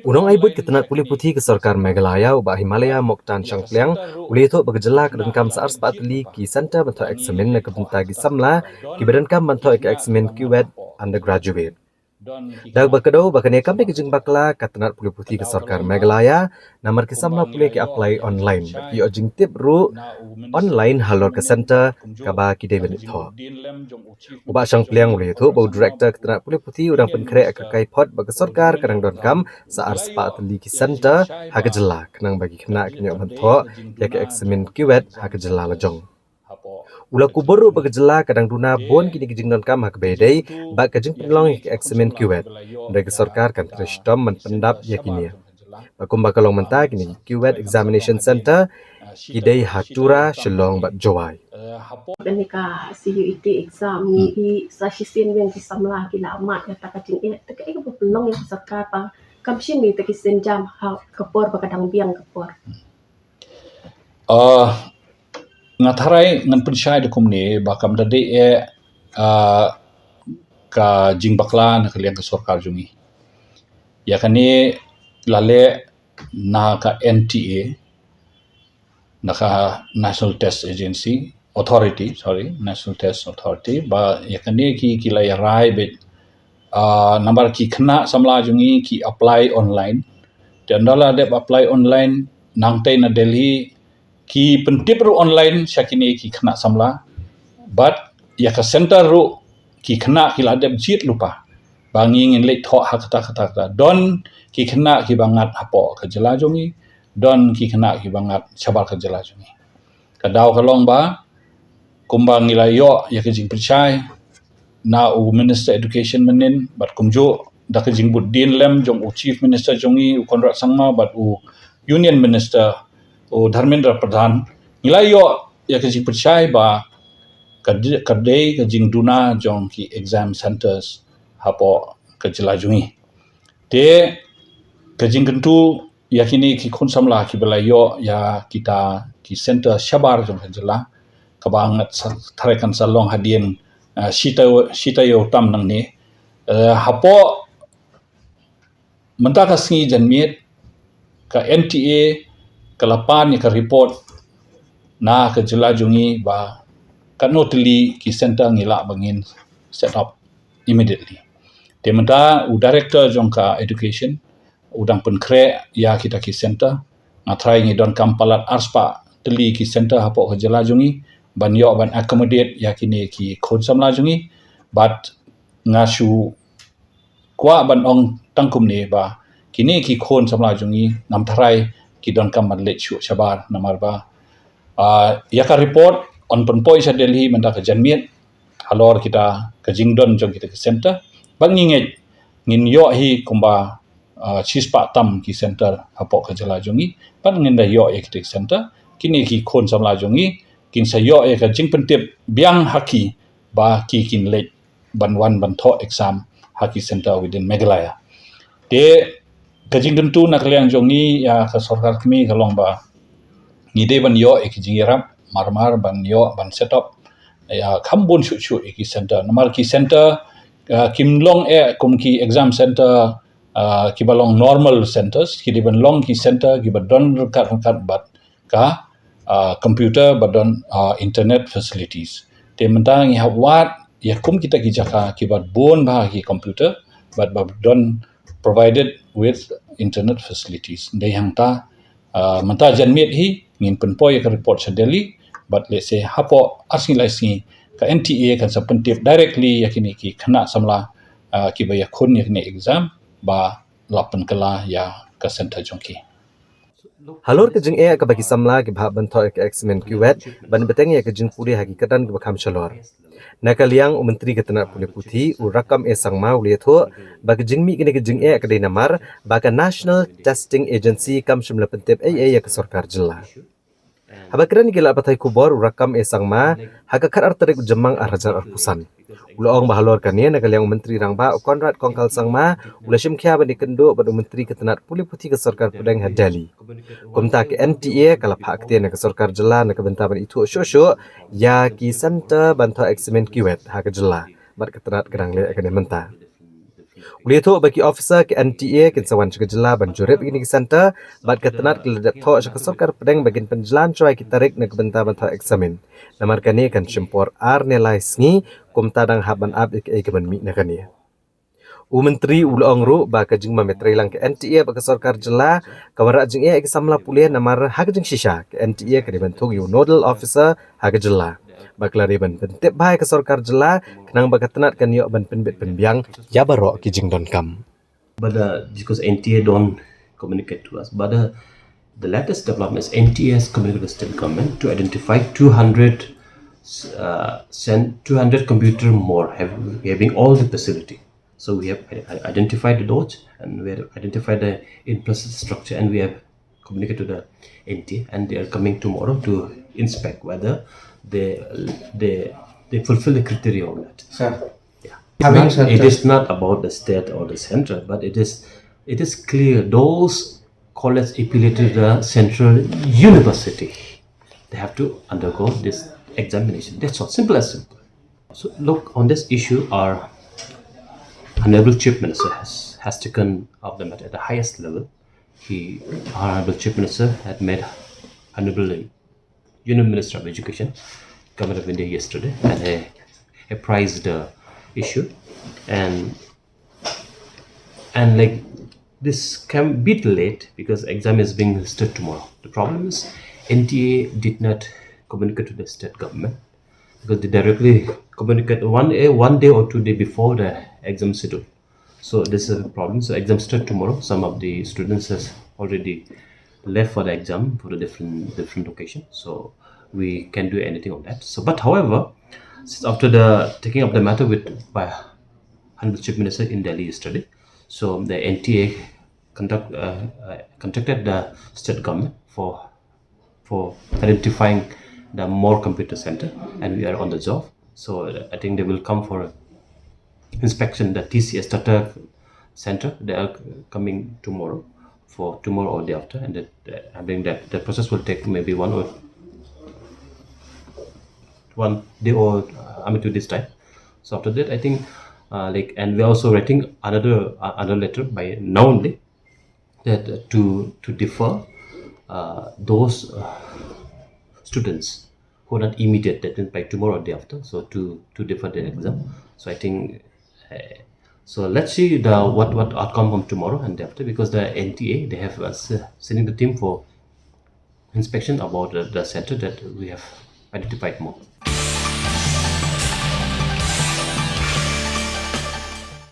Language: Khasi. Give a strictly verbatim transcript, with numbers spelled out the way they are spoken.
U nongai buit ka tnat pule puthi ka sorkar Meghalaya, u Bah Himalaya Moktan Shangpliang, u la ïathuh ba ka jylla ka donkam sa arspah tylli ki center ban thoh eksamin na ka bynta ki samla kiba donkam ban thoh ïa ka eksamin KUET undergraduate. Da kaba kdew ba kane kam dei ka jingbakla ka tnat pule puthi ka sorkar Meghalaya, namar ki samla pule ki apply online bad ki ïoh jingtip ruh online halor ka center kaba ki dei ban thoh. U Bah Shangpliang u la ïathuh ba u director ka tnat pule puthi u dang pynkhreh ïa ka kaiphod ba ka sorkar ka dang donkam sa arspah tylli ki center ha ka jylla khnang ba ki khynnah kin ïoh ban thoh ïa ka eksamin KUET ha ka jylla la jong. U la kubur ruh ba ka jylla ka dang duna bun kine ki jingdonkam ha kaba ïadei bad ka jingpynlong ïa ka eksamin KUET. Hynrei ka sorkar kan trei shitom ban pyndap ïa kine. Bad kumba ka long mynta, kine ki KUET examination center ki dei ha Tura, Shillong bad Jowai. Kane ka CUET exam ngi i sa shisien weng ki samla ki la mad ïa ta ka jingeh, te kaei kaba pynlong ïa ka sorkar ba kam shim ïa ta ki sienjam ha ka por ba ka dang biang ka por? Uh, nga tharai ngan pynshai da kumne ba kam da dei eh uh, ka jingbakla na ka liang ka sorkar jong ngi. Ïa kane la leh na ka NTA, na ka National Test Agency Authority, sorry, National Test Authority, ba ïa kane ki ki la ïarai beit uh, namar ki khynnah samla jong ngi ki apply online. Te ynda la dep apply online, nangtei na Delhi ki pyntip ruh online sha kine ki khynnah samla. Bad ïa ka center ruh ki khynnah ki la dep jied lypa ba ngi ngin leit thoh ha kata kata kata. Don ki khynnah kiba ngat hapoh ka jylla jong ngi, don ki khynnah kiba ngat shabar ka jylla jong ngi. Ka daw ka long ba kumba ngi la ïoh ïa ka jingpynshai na u Minister Education mynnin bad kumjuh da ka jingbud dien lem jong u Chief Minister jong ngi, u Conrad Sangma, bad u Union Minister, u Dharmendra Pradhan, ngi la ïoh ïa ka jingpynshai ba ka dei ka jingduna jong ki exam centres hapoh ka jylla jong ngi. Te ka jingkyntu ïa kine ki khun samla kiba la ïoh ïa kita ki centre shabar jong ka jylla, kaba nga tharai kan sa long hadien uh, shita shita ïoh tam nangne. Uh, hapoh mynta ka sngi janmiet ka NTA ka la pan ïa ka report na ka jylla jong ngi ba katno tylli ki centre ngi lah ba ngin set up immediately. Te mynta u director jong ka education u dang pynkhreh ïa kita ki centre. Nga tharai ngi donkam palat arspah tylli ki centre hapoh ka jylla jong ngi ban ïoh ban accommodate ïa kine ki khun samla jong ngi. Bad nga shu kwah ban ong tang kumne ba kine ki khun samla jong ngi ngam tharai ki donkam ban leit shuh shabar namar ba uh, ïa ka report yn pynpoi sha Delhi mynta ka janmiet halor kita ka jingdon jong kita ki centre. Bad ngi ngeit ngin ïoh hi kumba uh, shispah tam ki centre hapoh ka jylla jong ngi. Bad ngin da ïoh ïa kita ki centre, kine ki khun samla jong ngi kin sa ïoh ïa ka jingpyntip biang ha ki ba ki kin leit ban wan ban thoh exam ha ki centre within Meghalaya. Te ka jingkyntu na ka liang jong ngi ïa ka sorkar kmie ka long ba ngi dei ban ïoh ïa ki jingïarap marmar ban ïoh ban set up ïa kham bun shuh shuh ïa ki centre. Namar ki centre uh, kim long eh kum ki exam centre uh, kiba long normal centres, ki dei ban long ki centre kiba don ryngkat ryngkat bad ka uh, computer bad don uh, internet facilities. Te mynta ngi hap wad ïa kum kita ki jaka kiba bun bha ki computer bad ba don provided with internet facilities. Dei hangta uh, mynta janmiet hi ngin pynpoi ïa ka report sha Delhi bad let's say hapoh ar sngi lai sngi ka NTA kan sa pyntip directly ïa kine ki khynnah samla uh, kiba ïakhun ïa kine exam ba la pynkylla ïa ka centre jong ki. Halor ka jingeh kaba ki samla kiba hap ban thoh ïa ka eksamin KUET ban bteng ïa ka jingpule ha ki kyrdan kiba kham shalor. Na ka liang u Myntri ka tnat pule puthi u Rakkam A Sangma u la ïathuh ba ka jingmih kane ka jingeh ka dei namar ba ka National Testing Agency kam shym la pyntip ei ei ïa ka sorkar jylla. Haba kren ïa ki lad pathai khubor u Rakkam A Sangma ha ka khatar tarik u Jymmang ar hajar arphew san, u la ong ba halor kane na ka liang u Myntri Rangbah u Conrad Kongkal Sangma u la shim khia ban ïakynduh bad u Myntri ka tnat pule puthi ka sorkar pdeng ha Delhi. Kumta ka NTA ka la phah ktien ïa ka sorkar jylla na ka bynta ban ithuh shuh shuh ïa ki centre ban thoh eksamin KUET ha ka jylla bad ka tnat ka dang leh ïa kane mynta. U la ïathuh ba ki officer ka N T A kin sa wan sha ka jylla ban jurip ïa kine ki center bad ka tnat ka la dep thoh sha ka sorkar pdeng ba kin pynjlan shuwa ïa ki tarik na ka bynta ban thoh eksamin. Namar kane kan shim por ar ne lai sngi kumta dang hap ban ap ïa kaei kaban mih na kane. U Myntri u la ong ruh ba ka jingmamia treilang ka N T A bad ka sorkar jylla ka wanrah jingeh ïa ki samla pule namar ha ka jingshisha ka N T A ka dei ban thung ïa u nodal officer ha ka jylla. Ba ka la dei ban pyntip bha ïa ka sorkar jylla khnang ba ka tnat kan ïoh ban pynbit pynbiang ïa baroh ki jingdonkam. But uh, because N T A don't communicate to us, but uh, the latest development is N T A has communicated with the state government to identify two hundred, uh, send two hundred computer more, have, having all the facility. So we have i- identified the dot and we have identified the infrastructure and we have communicated to the N T A and they are coming tomorrow to inspect whether they they they fulfill the criteria or not. Sir, It's not, it is not about the state or the center, but it is it is clear those college affiliated to the central university, they have to undergo this examination. That's all. Simple as simple. So look, on this issue, our Honorable Chief Minister has, has taken up the matter at the highest level. He, our Honorable Chief Minister had met Honorable Union Minister of Education, Government of India yesterday, and he apprised the issue, and and like this can be delayed because exam is being hosted tomorrow. The problem is N T A did not communicate to the state government because they directly communicate one day, one day or two day before the exam schedule. So this is a problem. So exam start tomorrow. Some of the students has already left for the exam for a different different location. So we can do anything on that. So, but however, since after the taking up the matter with by Honorable Chief Minister in Delhi yesterday, so the N T A conduct uh, uh, contacted the state government for for identifying the more computer center, and we are on the job. So uh, I think they will come for inspection. The T C S Tata Center, they are coming tomorrow for tomorrow or day after, and that uh, I think that the process will take maybe one or one day or uh, I mean two days time. So after that, I think uh, like, and we're also writing another uh, another letter by now only that uh, to to defer uh, those uh, students who are not immediate, that means by tomorrow or day after, so to to defer the exam. So I think uh, so let's see the what what outcome from tomorrow and day after, because the N T A, they have uh, s- sending the team for inspection about the, the center that we have identified more.